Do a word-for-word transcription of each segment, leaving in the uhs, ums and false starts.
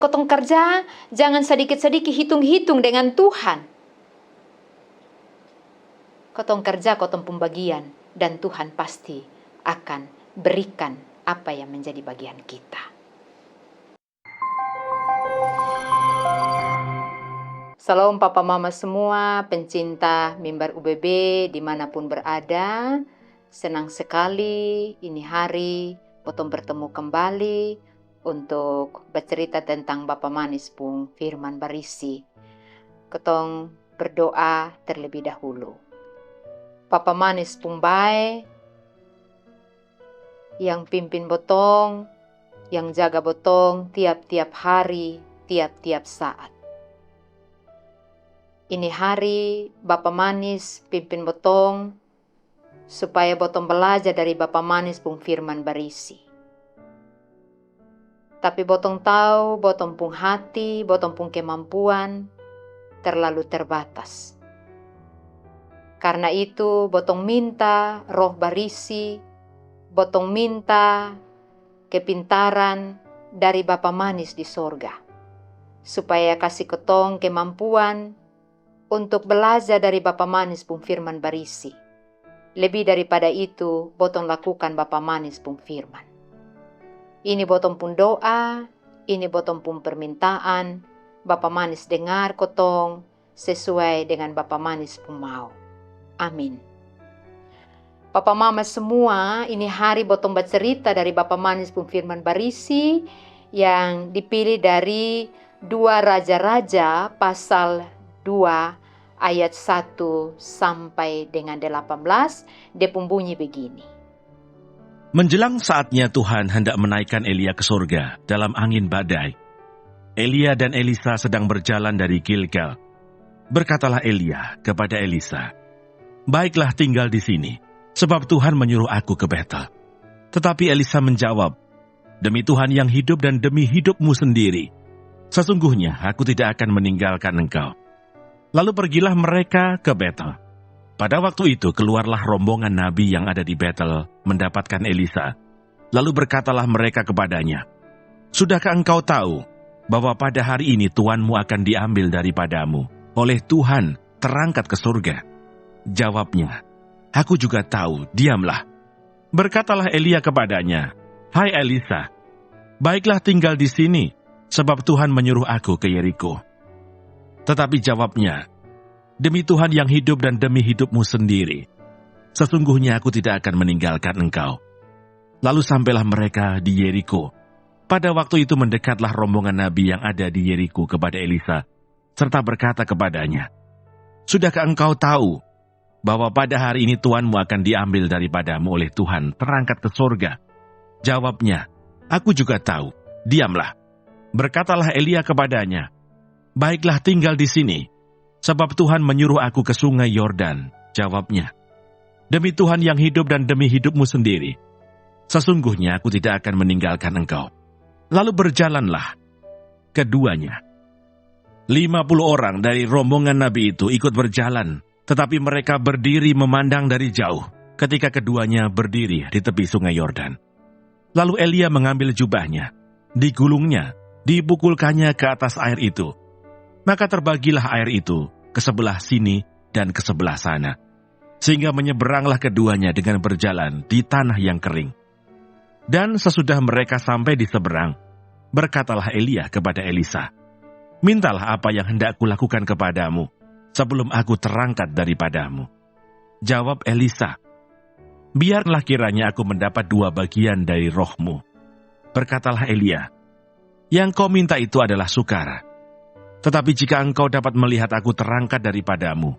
Kotong karja, jangan sadiki-sadiki hitung-hitung dengan Tuhan. Kotong karja kotong pung bagian, dan Tuhan pasti akan berikan apa yang menjadi bagian kita. Salam papa mama semua, pencinta mimbar U B B dimanapun berada. Senang sekali ini hari botong bertemu kembali untuk bercerita tentang Bapa Manis pung firman barisi. Kotong berdoa terlebih dahulu. Bapa Manis pung bae, yang pimpin botong, yang jaga botong tiap-tiap hari, tiap-tiap saat. Ini hari Bapa Manis pimpin botong supaya botong balajar dari Bapa Manis pung firman barisi. Tapi botong tau, botong pung hati, botong pung kemampuan terlalu terbatas. Karna itu, botong minta Roh Barisi, botong minta kepintaran dari Bapa Manis di sorga, supaya kasi kotong kemampuan untuk balajar dari Bapa Manis pung firman barisi. Lebih daripada itu, botong lakukan Bapa Manis pung firman. Ini botong pung doa, ini botong pung permintaan, Bapa Manis dengar kotong sesuai dengan Bapa Manis pung mau. Amin. Papa mama semua, ini hari botong bacerita dari Bapa Manis pung firman barisi yang dipilih dari Dua Raja-Raja pasal dua ayat satu sampai dengan delapan belas, dia pung bunyi begini. Menjelang saatnya Tuhan hendak menaikkan Elia ke surga dalam angin badai, Elia dan Elisa sedang berjalan dari Gilgal. Berkatalah Elia kepada Elisa, "Baiklah, tinggal di sini, sebab Tuhan menyuruh aku ke Betel." Tetapi Elisa menjawab, "Demi Tuhan yang hidup dan demi hidupmu sendiri, sesungguhnya aku tidak akan meninggalkan engkau." Lalu pergilah mereka ke Betel. Pada waktu itu keluarlah rombongan nabi yang ada di Betel mendapatkan Elisa. Lalu berkatalah mereka kepadanya, "Sudahkah engkau tahu bahwa pada hari ini tuanmu akan diambil daripadamu oleh Tuhan, terangkat ke surga?" Jawabnya, "Aku juga tahu, diamlah." Berkatalah Elia kepadanya, "Hai Elisa, baiklah, tinggal di sini, sebab Tuhan menyuruh aku ke Yeriko." Tetapi jawabnya, "Demi Tuhan yang hidup dan demi hidupmu sendiri, sesungguhnya aku tidak akan meninggalkan engkau." Lalu sampailah mereka di Yeriko. Pada waktu itu mendekatlah rombongan nabi yang ada di Yeriko kepada Elisa, serta berkata kepadanya, "Sudahkah engkau tahu bahwa pada hari ini tuanmu akan diambil daripadamu oleh Tuhan, terangkat ke sorga?" Jawabnya, "Aku juga tahu, diamlah." Berkatalah Elia kepadanya, "Baiklah, tinggal di sini, sebab Tuhan menyuruh aku ke sungai Yordan." Jawabnya, "Demi Tuhan yang hidup dan demi hidupmu sendiri, sesungguhnya aku tidak akan meninggalkan engkau." Lalu berjalanlah keduanya. Lima puluh orang dari rombongan nabi itu ikut berjalan, tetapi mereka berdiri memandang dari jauh ketika keduanya berdiri di tepi sungai Yordan. Lalu Elia mengambil jubahnya, digulungnya, dipukulkannya ke atas air itu. Maka terbagilah air itu ke sebelah sini dan ke sebelah sana, sehingga menyeberanglah keduanya dengan berjalan di tanah yang kering. Dan sesudah mereka sampai di seberang, berkatalah Elia kepada Elisa, "Mintalah apa yang hendak kulakukan kepadamu sebelum aku terangkat daripadamu." Jawab Elisa, "Biarlah kiranya aku mendapat dua bagian dari rohmu." Berkatalah Elia, "Yang kau minta itu adalah sukar. Tetapi jika engkau dapat melihat aku terangkat daripadamu,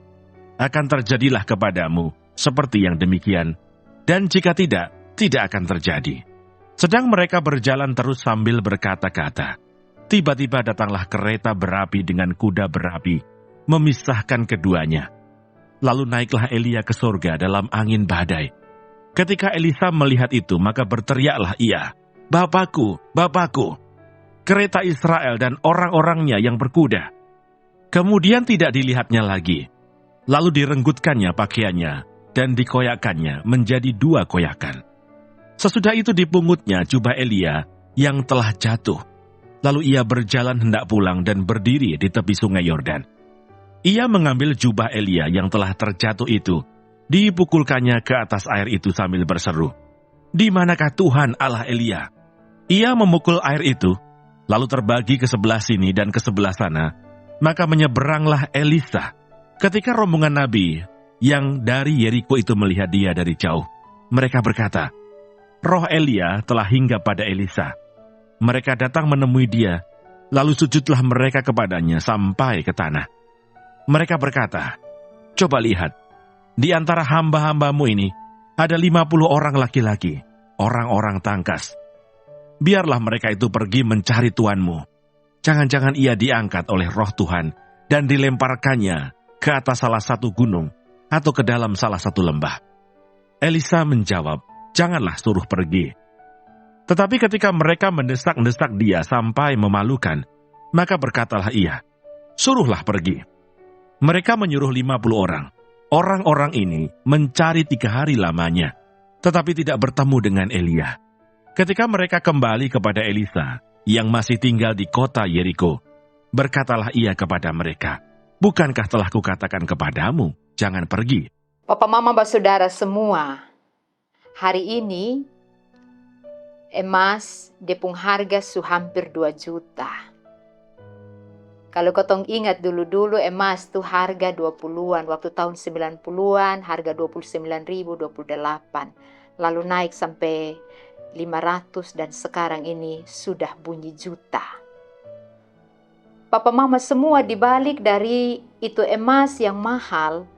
akan terjadilah kepadamu seperti yang demikian. Dan jika tidak, tidak akan terjadi." Sedang mereka berjalan terus sambil berkata-kata, tiba-tiba datanglah kereta berapi dengan kuda berapi, memisahkan keduanya. Lalu naiklah Elia ke sorga dalam angin badai. Ketika Elisa melihat itu, maka berteriaklah ia, "Bapakku, Bapakku, kereta Israel dan orang-orangnya yang berkuda." Kemudian tidak dilihatnya lagi. Lalu direnggutkannya pakaiannya dan dikoyakkannya menjadi dua koyakan. Sesudah itu dipungutnya jubah Elia yang telah jatuh. Lalu ia berjalan hendak pulang dan berdiri di tepi sungai Yordan. Ia mengambil jubah Elia yang telah terjatuh itu, dipukulkannya ke atas air itu sambil berseru, "Di manakah Tuhan Allah Elia?" Ia memukul air itu, lalu terbagi ke sebelah sini dan ke sebelah sana. Maka menyeberanglah Elisa. Ketika rombongan nabi yang dari Yeriko itu melihat dia dari jauh, mereka berkata, "Roh Elia telah hinggap pada Elisa." Mereka datang menemui dia, lalu sujudlah mereka kepadanya sampai ke tanah. Mereka berkata, "Coba lihat, di antara hamba-hambamu ini ada lima puluh orang laki-laki, orang-orang tangkas. Biarlah mereka itu pergi mencari tuanmu. Jangan-jangan ia diangkat oleh Roh Tuhan dan dilemparkannya ke atas salah satu gunung atau ke dalam salah satu lembah." Elisa menjawab, "Janganlah suruh pergi." Tetapi ketika mereka mendesak-desak dia sampai memalukan, maka berkatalah ia, "Suruhlah pergi." Mereka menyuruh lima puluh orang. Orang-orang ini mencari tiga hari lamanya, tetapi tidak bertemu dengan Elia. Ketika mereka kembali kepada Elisa yang masih tinggal di kota Yeriko, berkatalah ia kepada mereka, "Bukankah telah kukatakan kepadamu, jangan pergi?" Papa, mama, basudara semua, hari ini emas dia pung harga su hampir dua juta. Kalau kotong ingat dulu-dulu, emas tu harga dua puluhan, waktu tahun sembilan puluhan harga dua puluh sembilan ribu, dua puluh delapan, lalu naik sampai lima ratus, dan sekarang ini sudah bunyi juta. Papa mama semua, dibalik dari itu emas yang mahal,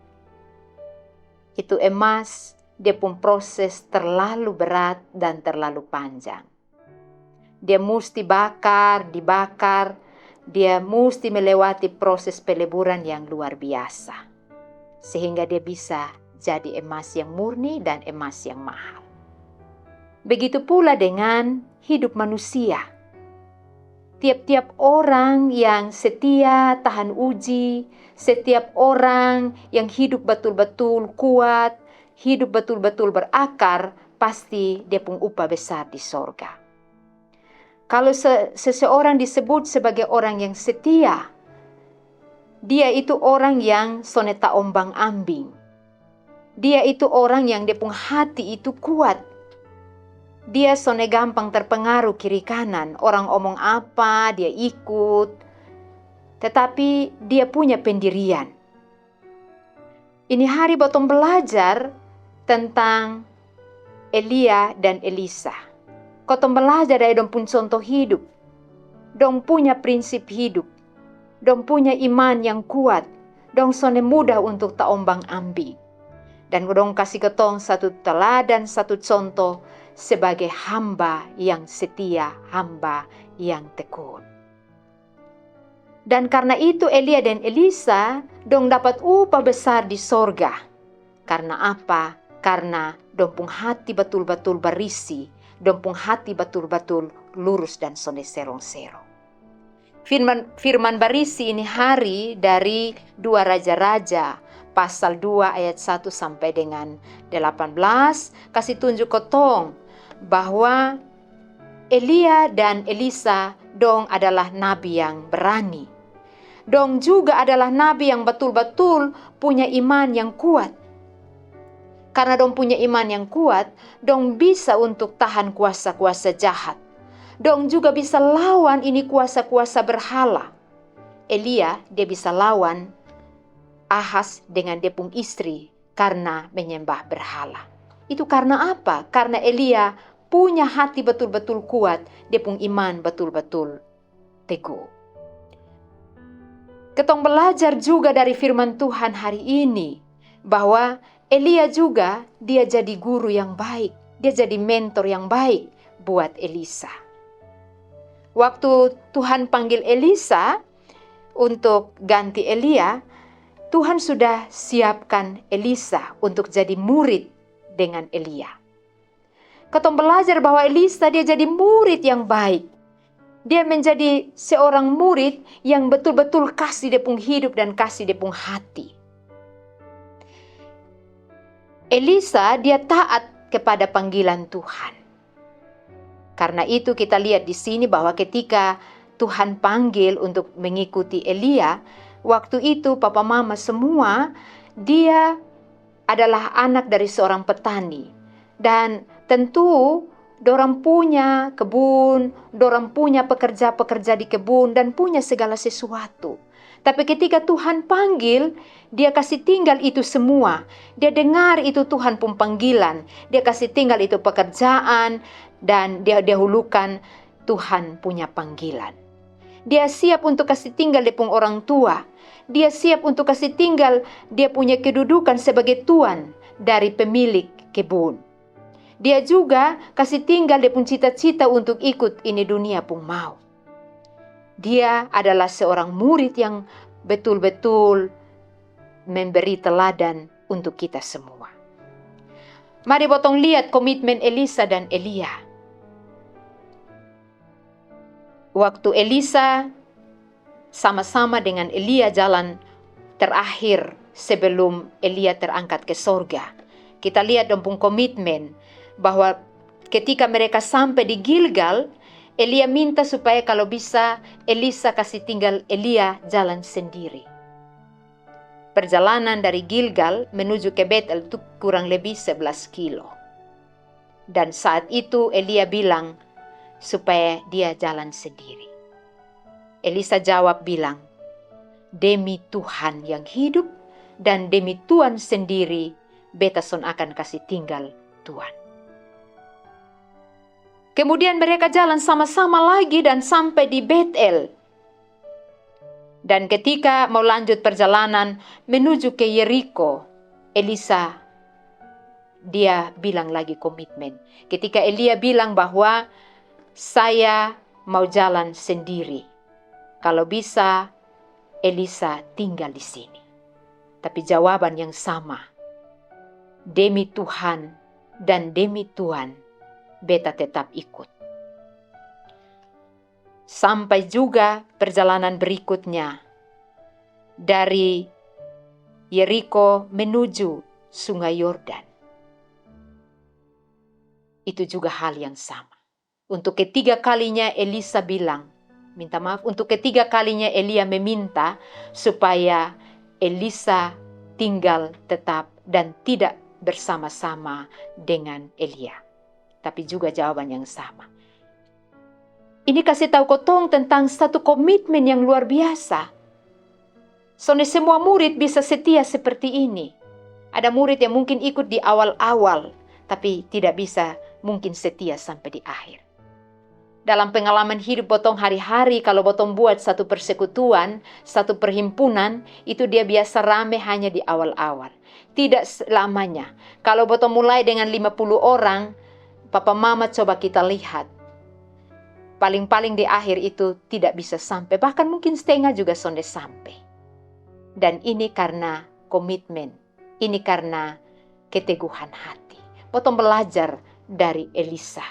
itu emas dia pung proses terlalu berat dan terlalu panjang. Dia musti bakar, dibakar, dia musti melewati proses peleburan yang luar biasa, sehingga dia bisa jadi emas yang murni dan emas yang mahal. Begitu pula dengan hidup manusia. Tiap-tiap orang yang setia tahan uji, setiap orang yang hidup betul-betul kuat, hidup betul-betul berakar, pasti dia pung upah besar di sorga. Kalau se-, seseorang disebut sebagai orang yang setia, dia itu orang yang sonde taombang-ambing. Dia itu orang yang dia pung hati itu kuat. Dia sonde gampang terpengaruh kiri kanan, orang omong apa dia ikut. Tetapi dia punya pendirian. Ini hari botong belajar tentang Elia dan Elisa. Kotong belajar dari dong pung contoh hidup. Dong punya prinsip hidup. Dong punya iman yang kuat. Dong sonde mudah untuk taombang-ambing. Dan dong kasi kotong satu teladan, satu contoh sebagai hamba yang setia, hamba yang tekun. Dan karna itu Elia dan Elisa dong dapat upah besar di sorga. Karna apa? Karna dong pung hati batul-batul barisi, dong pung hati batul-batul lurus dan sonde serong-serong. Firman, firman barisi ini hari dari dua Raja-Raja, pasal dua ayat satu sampai dengan delapan belas, kasi tunjuk kotong bahwa Elia dan Elisa dong adalah nabi yang berani. Dong juga adalah nabi yang batul-batul punya iman yang kuat. Karna dong punya iman yang kuat, dong bisa untuk tahan kuasa-kuasa jahat. Dong juga bisa lawan ini kuasa-kuasa berhala. Elia, dia bisa lawan Ahas dengan dia pung istri karna menyembah berhala. Itu karna apa? Karna Elia punya hati batul-batul kuat, dia pung iman batul-batul teguh. Ketong belajar juga dari firman Tuhan hari ini bahwa Elia juga dia jadi guru yang baik, dia jadi mentor yang baik buat Elisa. Waktu Tuhan panggil Elisa untuk ganti Elia, Tuhan sudah siapkan Elisa untuk jadi murid dengan Elia. Katong belajar bahwa Elisa dia jadi murid yang baik. Dia menjadi seorang murid yang betul-betul kasi dia pung hidup dan kasi dia pung hati. Elisa dia taat kepada panggilan Tuhan. Karna itu kita liat di sini bahwa ketika Tuhan panggil untuk mengikuti Elia, waktu itu papa mama semua, dia adalah anak dari seorang petani. Dan tentu dorang punya kebun, dorang punya pekerja-pekerja di kebun dan punya segala sesuatu. Tapi ketika Tuhan panggil, dia kasih tinggal itu semua. Dia dengar itu Tuhan pun panggilan. Dia kasih tinggal itu pekerjaan dan dia dahulukan Tuhan punya panggilan. Dia siap untuk kasih tinggal dia pun orang tua. Dia siap untuk kasih tinggal dia punya kedudukan sebagai tuan dari pemilik kebun. Dia juga kasih tinggal dia pun cita-cita untuk ikut ini dunia pun mau. Dia adalah seorang murid yang betul-betul memberi teladan untuk kita semua. Mari botong lihat komitmen Elisa dan Elia. Waktu Elisa sama-sama dengan Elia jalan terakhir sebelum Elia terangkat ke sorga, kita lihat dong pun komitmen bahwa ketika mereka sampai di Gilgal, Elia minta supaya kalau bisa Elisa kasih tinggal Elia jalan sendiri. Perjalanan dari Gilgal menuju ke Betel itu kurang lebih sebelas kilo. Dan saat itu Elia bilang supaya dia jalan sendiri. Elisa jawab bilang, "Demi Tuhan yang hidup dan demi Tuhan sendiri, beta son akan kasih tinggal Tuhan." Kemudian mereka jalan sama-sama lagi dan sampai di Betel. Dan ketika mau lanjut perjalanan menuju ke Yeriko, Elisa, dia bilang lagi komitmen. Ketika Elia bilang bahwa, "Saya mau jalan sendiri. Kalau bisa, Elisa tinggal di sini." Tapi jawaban yang sama, "Demi Tuhan dan demi Tuhan, beta tetap ikut." Sampai juga perjalanan berikutnya dari Yeriko menuju Sungai Yordan. Itu juga hal yang sama. Untuk ketiga kalinya Elisa bilang, minta maaf, untuk ketiga kalinya Elia meminta supaya Elisa tinggal tetap dan tidak bersama-sama dengan Elia. Tapi juga jawaban yang sama. Ini kasih tahu kotong tentang satu komitmen yang luar biasa. Sonde semua murid bisa setia seperti ini. Ada murid yang mungkin ikut di awal-awal, tapi tidak bisa mungkin setia sampai di akhir. Dalam pengalaman hidup botong hari-hari, kalau botong buat satu persekutuan, satu perhimpunan, itu dia biasa rame hanya di awal-awal. Tidak selamanya. Kalau botong mulai dengan lima puluh orang, papa mama coba kita lihat. Paling-paling di akhir itu tidak bisa sampai, bahkan mungkin setengah juga sonde sampai. Dan ini karena komitmen, ini karena keteguhan hati. Botong belajar dari Elisa.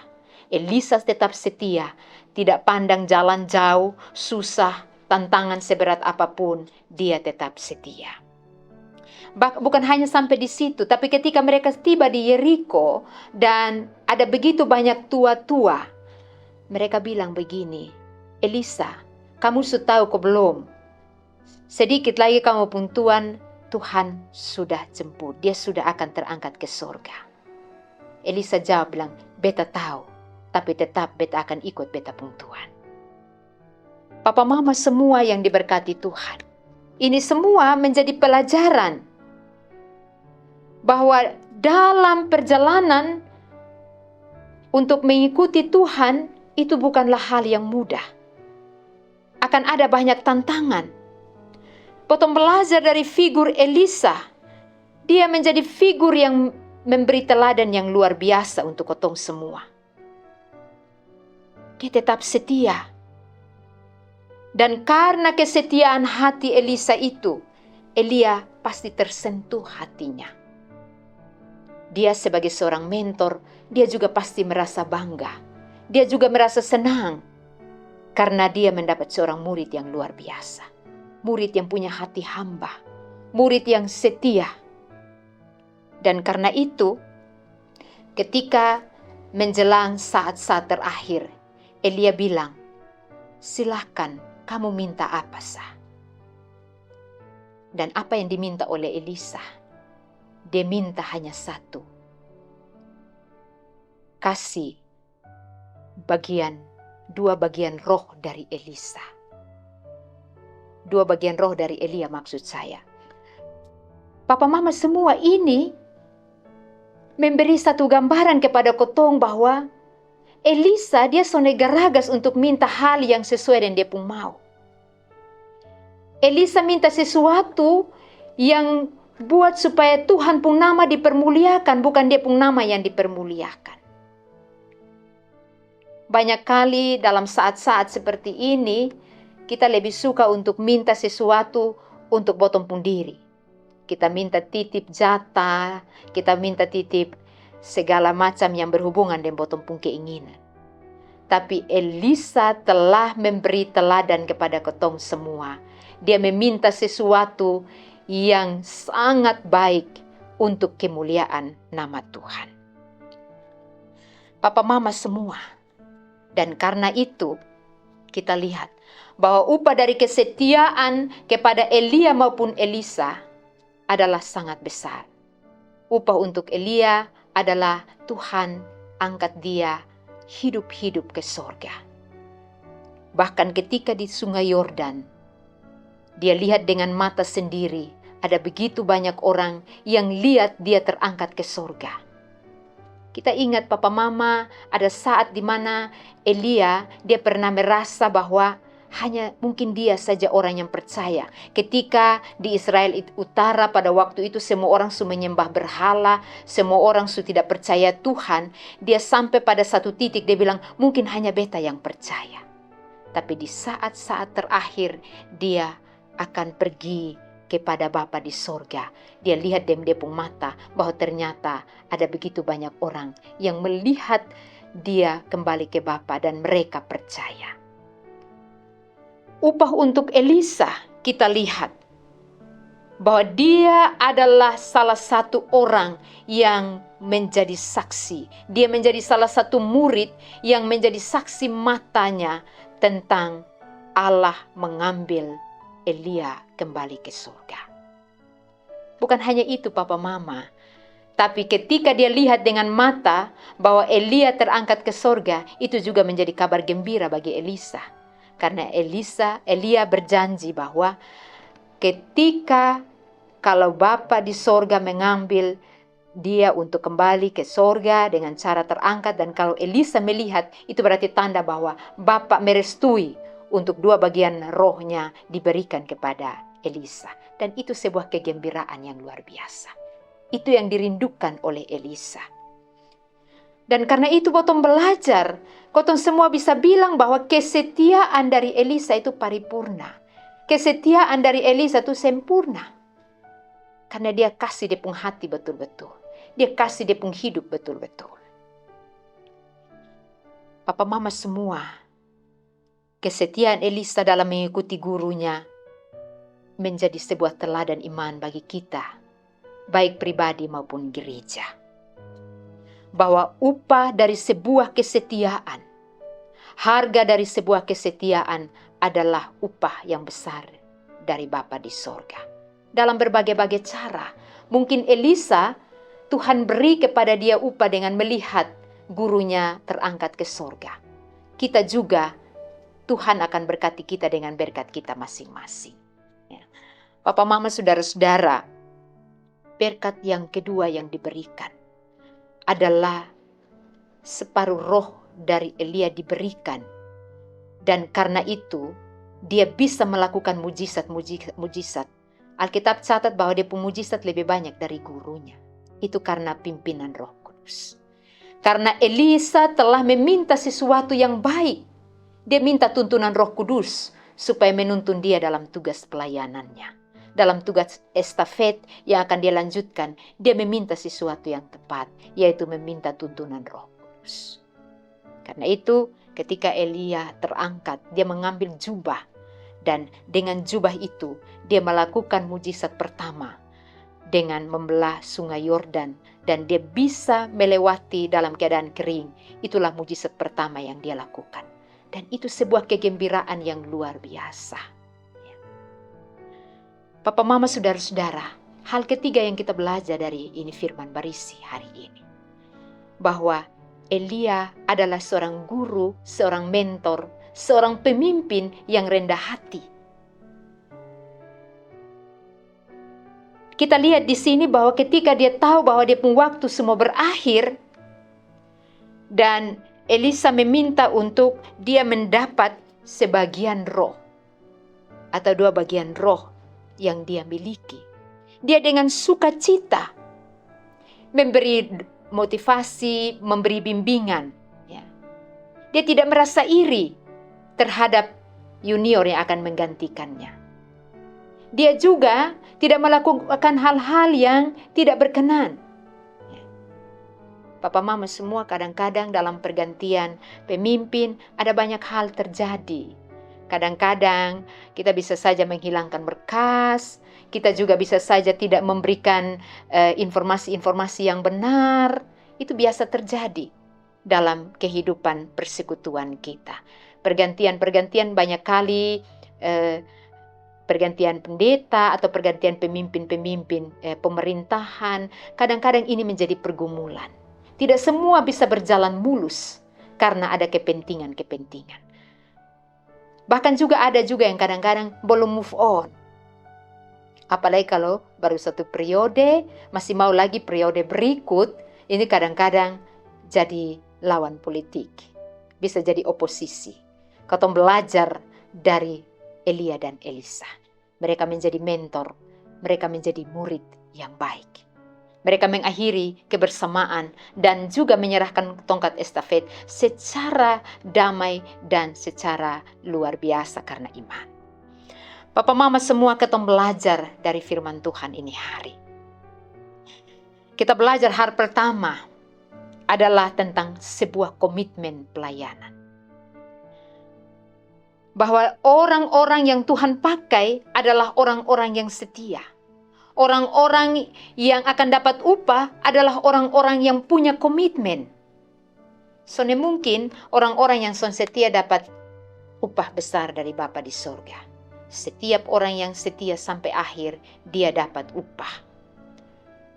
Elisa tetap setia, tidak pandang jalan jauh, susah, tantangan seberat apapun, dia tetap setia. Bak-, bukan hanya sampai di situ, tapi ketika mereka tiba di Yeriko dan ada begitu banyak tua-tua, mereka bilang begini, "Elisa, kamu su tahu ko belum? Sedikit lagi kamu pung tuan, Tuhan sudah jemput, dia sudah akan terangkat ke sorga." Elisa jawab bilang, "Beta tahu, tapi tetap beta akan ikut beta pung tuan." Papa mama semua yang diberkati Tuhan, ini semua menjadi pelajaran bahwa dalam perjalanan untuk mengikuti Tuhan itu bukanlah hal yang mudah. Akan ada banyak tantangan. Botong belajar dari figur Elisa. Dia menjadi figur yang memberi teladan yang luar biasa untuk kotong semua. Dia tetap setia. Dan karena kesetiaan hati Elisa itu, Elia pasti tersentuh hatinya. Dia sebagai seorang mentor, dia juga pasti merasa bangga. Dia juga merasa senang karena dia mendapat seorang murid yang luar biasa. Murid yang punya hati hamba, murid yang setia. Dan karena itu, ketika menjelang saat-saat terakhir, Elia bilang, "Silakan, kamu minta apa sa?" Dan apa yang diminta oleh Elisa? Dia minta hanya satu. Kasih bagian, dua bagian roh dari Elisa. Dua bagian roh dari Elia, maksud saya. Papa mama semua, ini memberi satu gambaran kepada kotong bahwa Elisa dia sonde garagas untuk minta hal yang sesuai dengan dia pung mau. Elisa minta sesuatu yang buat supaya Tuhan pung nama dipermuliakan, bukan dia pung nama yang dipermuliakan. Banyak kali dalam saat-saat seperti ini, kita lebih suka untuk minta sesuatu untuk botong pung diri. Kita minta titip jatah, kita minta titip segala macam yang berhubungan dengan botong pung keinginan. Tapi Elisa telah memberi teladan kepada kotong semua. Dia meminta sesuatu yang sangat baik untuk kemuliaan nama Tuhan. Papa mama semua. Dan karena itu, kita lihat bahwa upah dari kesetiaan kepada Elia maupun Elisa adalah sangat besar. Upah untuk Elia adalah Tuhan angkat dia hidup-hidup ke sorga. Bahkan ketika di Sungai Yordan, dia lihat dengan mata sendiri, ada begitu banyak orang yang lihat dia terangkat ke sorga. Kita ingat, papa mama, ada saat di mana Elia, dia pernah merasa bahwa hanya mungkin dia saja orang yang percaya. Ketika di Israel Utara pada waktu itu semua orang su menyembah berhala, semua orang su tidak percaya Tuhan, dia sampai pada satu titik dia bilang, "Mungkin hanya beta yang percaya." Tapi di saat-saat terakhir, dia akan pergi kepada Bapa di sorga. Dia lihat deng dia pung mata bahwa ternyata ada begitu banyak orang yang melihat dia kembali ke Bapa dan mereka percaya. Upah untuk Elisa, kita lihat bahwa dia adalah salah satu orang yang menjadi saksi. Dia menjadi salah satu murid yang menjadi saksi matanya tentang Allah mengambil Elia kembali ke surga. Bukan hanya itu, papa mama, tapi ketika dia lihat dengan mata bahwa Elia terangkat ke sorga, itu juga menjadi kabar gembira bagi Elisa. Karena Elisa, Elia berjanji bahwa ketika kalau Bapa di sorga mengambil dia untuk kembali ke sorga dengan cara terangkat, dan kalau Elisa melihat, itu berarti tanda bahwa Bapa merestui untuk dua bagian rohnya diberikan kepada Elisa. Dan itu sebuah kegembiraan yang luar biasa. Itu yang dirindukan oleh Elisa. Dan karena itu botong belajar, kotong semua bisa bilang bahwa kesetiaan dari Elisa itu paripurna. Kesetiaan dari Elisa itu sempurna. Karena dia kasih dia pung hati betul-betul. Dia kasih dia pung hidup betul-betul. Papa mama semua, kesetiaan Elisa dalam mengikuti gurunya menjadi sebuah teladan iman bagi kita, baik pribadi maupun gereja. Bahwa upah dari sebuah kesetiaan, harga dari sebuah kesetiaan adalah upah yang besar dari Bapa di sorga. Dalam berbagai-bagai cara, mungkin Elisa, Tuhan beri kepada dia upah dengan melihat gurunya terangkat ke sorga. Kita juga, Tuhan akan berkati kita dengan berkat kita masing-masing. Ya. Papa mama saudara-saudara, berkat yang kedua yang diberikan adalah separuh roh dari Elia diberikan. Dan karena itu, dia bisa melakukan mujizat-mujizat. Alkitab catat bahwa dia pun mujizat lebih banyak dari gurunya. Itu karena pimpinan Roh Kudus. Karena Elisa telah meminta sesuatu yang baik. Dia minta tuntunan Roh Kudus supaya menuntun dia dalam tugas pelayanannya. Dalam tugas estafet yang akan dia lanjutkan, dia meminta sesuatu yang tepat, yaitu meminta tuntunan Roh Kudus. Karena itu, ketika Elia terangkat, dia mengambil jubah. Dan dengan jubah itu, dia melakukan mujizat pertama dengan membelah sungai Yordan. Dan dia bisa melewati dalam keadaan kering. Itulah mujizat pertama yang dia lakukan. Dan itu sebuah kegembiraan yang luar biasa. Ya. Papa, mama, saudara-saudara, hal ketiga yang kita belajar dari ini firman barisi hari ini, bahwa Elia adalah seorang guru, seorang mentor, seorang pemimpin yang rendah hati. Kita lihat di sini bahwa ketika dia tahu bahwa dia pun waktu semua berakhir, dan Elisa meminta untuk dia mendapat sebagian roh atau dua bagian roh yang dia miliki. Dia dengan sukacita memberi motivasi, memberi bimbingan. Ya. Dia tidak merasa iri terhadap junior yang akan menggantikannya. Dia juga tidak melakukan hal-hal yang tidak berkenan. Ya. Papa, mama semua, kadang-kadang dalam pergantian pemimpin ada banyak hal terjadi. Kadang-kadang kita bisa saja menghilangkan berkas, kita juga bisa saja tidak memberikan eh, informasi-informasi yang benar. Itu biasa terjadi dalam kehidupan persekutuan kita. Pergantian-pergantian banyak kali, eh, pergantian pendeta atau pergantian pemimpin-pemimpin eh, pemerintahan, kadang-kadang ini menjadi pergumulan. Tidak semua bisa berjalan mulus karena ada kepentingan-kepentingan. Bahkan juga ada juga yang kadang-kadang belum move on. Apalagi kalau baru satu periode, masih mau lagi periode berikut, ini kadang-kadang jadi lawan politik. Bisa jadi oposisi. Katong belajar dari Elia dan Elisa. Mereka menjadi mentor, mereka menjadi murid yang baik. Mereka mengakhiri kebersamaan dan juga menyerahkan tongkat estafet secara damai dan secara luar biasa karena iman. Papa, mama semua, katong belajar dari firman Tuhan ini hari. Kita belajar hal pertama adalah tentang sebuah komitmen pelayanan. Bahwa orang-orang yang Tuhan pakai adalah orang-orang yang setia. Orang-orang yang akan dapat upah adalah orang-orang yang punya komitmen. Sonde mungkin orang-orang yang son setia dapat upah besar dari Bapa di sorga. Setiap orang yang setia sampai akhir, dia dapat upah.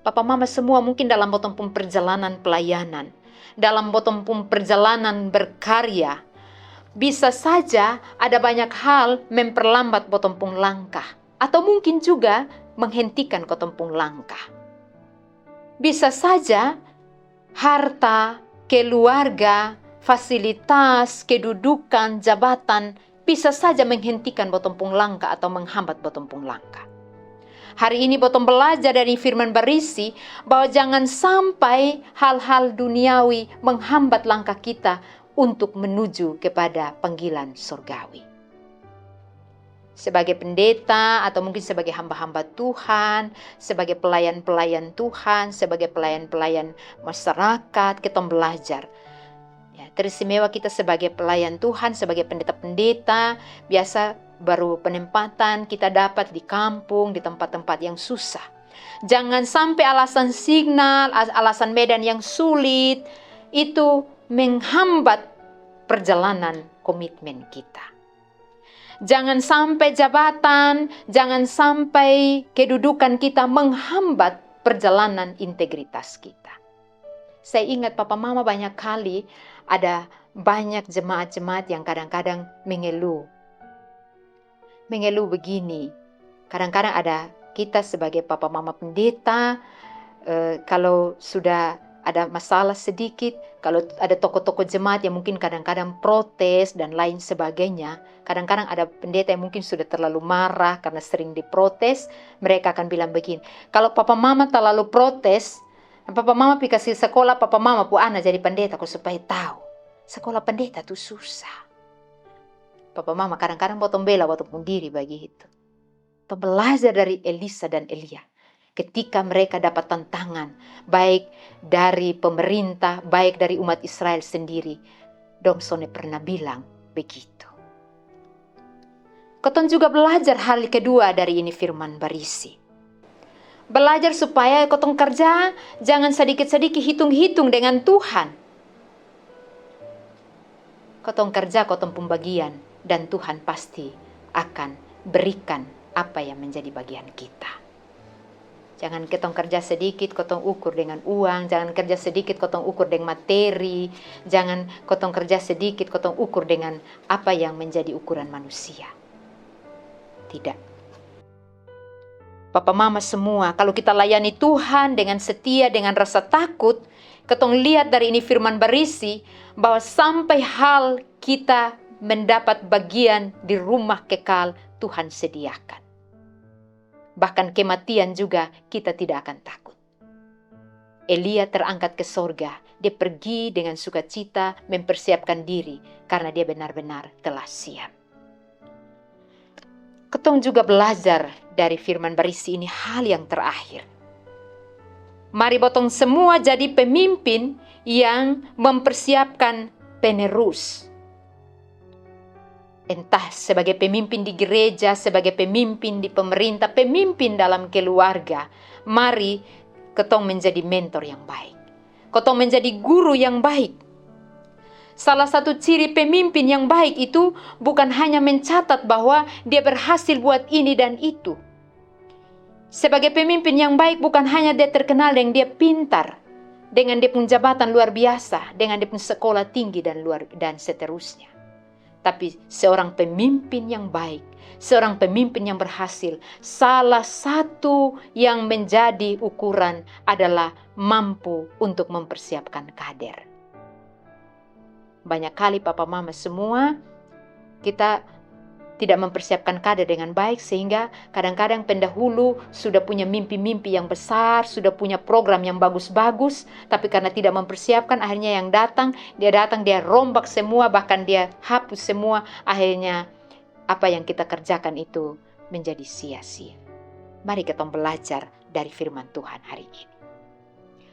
Papa, mama semua, mungkin dalam botong pung perjalanan pelayanan, dalam botong pung perjalanan berkarya, bisa saja ada banyak hal memperlambat botong pung langkah, atau mungkin juga menghentikan kotong pung langkah. Bisa saja harta, keluarga, fasilitas, kedudukan, jabatan bisa saja menghentikan botong pung langkah atau menghambat botong pung langkah. Hari ini botong belajar dari firman barisi bahwa jangan sampai hal-hal duniawi menghambat langkah kita untuk menuju kepada panggilan sorgawi. Sebagai pendeta atau mungkin sebagai hamba-hamba Tuhan, sebagai pelayan-pelayan Tuhan, sebagai pelayan-pelayan masyarakat, kita belajar. Ya, teristimewa kita sebagai pelayan Tuhan, sebagai pendeta-pendeta, biasa baru penempatan kita dapat di kampung, di tempat-tempat yang susah. Jangan sampai alasan signal, alasan medan yang sulit itu menghambat perjalanan komitmen kita. Jangan sampai jabatan, jangan sampai kedudukan kita menghambat perjalanan integritas kita. Saya ingat papa mama banyak kali ada banyak jemaat-jemaat yang kadang-kadang mengeluh. Mengeluh begini, kadang-kadang ada kita sebagai papa mama pendeta, eh, kalau sudah ada masalah sedikit, kalau ada tokoh-tokoh jemaat yang mungkin kadang-kadang protes dan lain sebagainya, kadang-kadang ada pendeta yang mungkin sudah terlalu marah karena sering diprotes, mereka akan bilang begini, kalau papa mama terlalu protes, papa mama pi kasi sekolah papa mama pu ana jadi pendeta ko supaya tahu. Sekolah pendeta tu susah. Papa mama kadang-kadang botong bela botong pung diri bagitu. Tong belajar dari Elisa dan Elia. Ketika mereka dapat tantangan, baik dari pemerintah, baik dari umat Israel sendiri, dong sonde pernah bilang begitu. Kotong juga belajar hal kedua dari ini firman barisi. Belajar supaya kotong karja jangan sadiki-sadiki hitung-hitung dengan Tuhan. Kotong kerja kotong pung bagian, dan Tuhan pasti akan berikan apa yang menjadi bagian kita. Jangan ketong kerja sedikit kotong ukur dengan uang, jangan kerja sedikit kotong ukur dengan materi, jangan kotong kerja sedikit kotong ukur dengan apa yang menjadi ukuran manusia. Tidak. Papa mama semua, kalau kita layani Tuhan dengan setia, dengan rasa takut, ketong lihat dari ini firman barisi bahwa sampai hal kita mendapat bagian di rumah kekal Tuhan sediakan. Bahkan kematian juga kita tidak akan takut. Elia terangkat ke sorga, dia pergi dengan sukacita mempersiapkan diri karena dia benar-benar telah siap. Ketong juga belajar dari firman barisi ini hal yang terakhir. Mari botong semua jadi pemimpin yang mempersiapkan penerus. Entah sebagai pemimpin di gereja, sebagai pemimpin di pemerintah, pemimpin dalam keluarga, mari ketong menjadi mentor yang baik. Ketong menjadi guru yang baik. Salah satu ciri pemimpin yang baik itu bukan hanya mencatat bahwa dia berhasil buat ini dan itu. Sebagai pemimpin yang baik bukan hanya dia terkenal dengan dia pintar, dengan dia pun jabatan luar biasa, dengan dia pun sekolah tinggi dan luar dan seterusnya. Tapi seorang pemimpin yang baik, seorang pemimpin yang berhasil, salah satu yang menjadi ukuran adalah mampu untuk mempersiapkan kader. Banyak kali papa mama semua, kita tidak mempersiapkan kader dengan baik, sehingga kadang-kadang pendahulu sudah punya mimpi-mimpi yang besar, sudah punya program yang bagus-bagus, tapi karena tidak mempersiapkan, akhirnya yang datang, dia datang, dia rombak semua, bahkan dia hapus semua, akhirnya apa yang kita kerjakan itu menjadi sia-sia. Mari kita belajar dari firman Tuhan hari ini,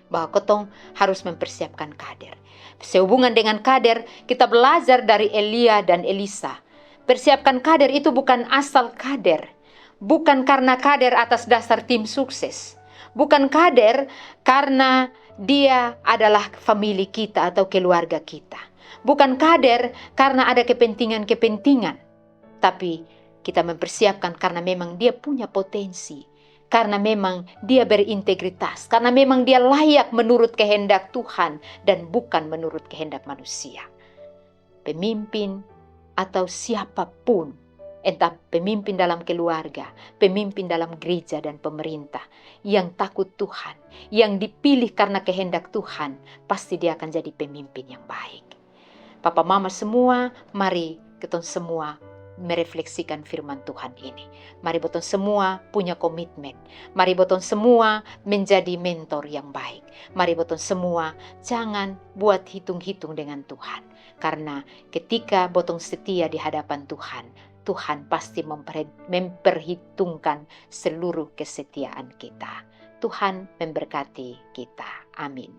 bahwa ketong harus mempersiapkan kader. Sehubungan dengan kader, kita belajar dari Elia dan Elisa. Persiapkan kader itu bukan asal kader, bukan karena kader atas dasar tim sukses, bukan kader karena dia adalah famili kita atau keluarga kita, bukan kader karena ada kepentingan-kepentingan, tapi kita mempersiapkan karena memang dia punya potensi, karena memang dia berintegritas, karena memang dia layak menurut kehendak Tuhan dan bukan menurut kehendak manusia. Pemimpin atau siapapun, entah pemimpin dalam keluarga, pemimpin dalam gereja dan pemerintah, yang takut Tuhan, yang dipilih karena kehendak Tuhan, pasti dia akan jadi pemimpin yang baik. Papa mama semua, mari ketong semua merefleksikan firman Tuhan ini. Mari botong semua punya komitmen. Mari botong semua menjadi mentor yang baik. Mari botong semua jangan buat hitung-hitung dengan Tuhan. Karena ketika botong setia di hadapan Tuhan, Tuhan pasti memper- memperhitungkan seluruh kesetiaan kita. Tuhan memberkati kita. Amin.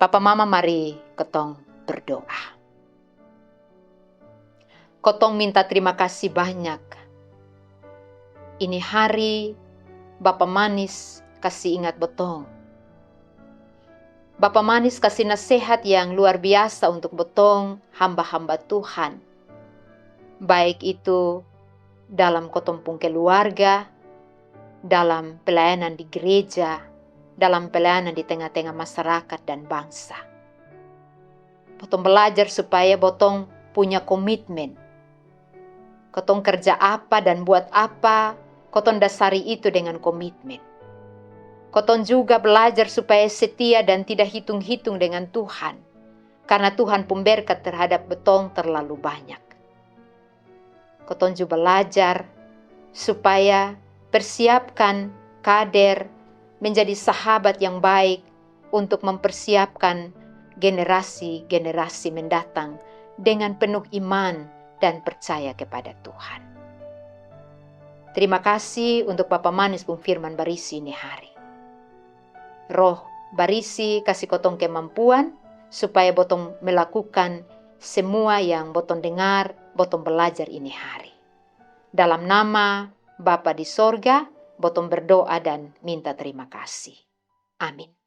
Papa mama, mari ketong berdoa. Ketong minta terima kasih banyak. Ini hari Bapa Manis kasi ingat botong. Bapa Manis kasi nasehat yang luar biasa untuk botong hamba-hamba Tuhan. Baik itu dalam ketong pung keluarga, dalam pelayanan di gereja, dalam pelayanan di tengah-tengah masyarakat dan bangsa. Botong belajar supaya botong punya komitmen. Ketong kerja apa dan buat apa, ketong dasari itu dengan komitmen. Ketong juga belajar supaya setia dan tidak hitung-hitung dengan Tuhan, karena Tuhan pun berkat terhadap botong terlalu banyak. Ketong juga belajar supaya persiapkan kader menjadi sahabat yang baik untuk mempersiapkan generasi-generasi mendatang dengan penuh iman dan percaya kepada Tuhan. Terima kasih untuk Bapa Manis pung firman barisi ini hari. Roh barisi kasi ketong kemampuan supaya botong melakukan semua yang botong dengar, botong belajar ini hari. Dalam nama Bapa di sorga, botong berdoa dan minta terima kasih. Amin.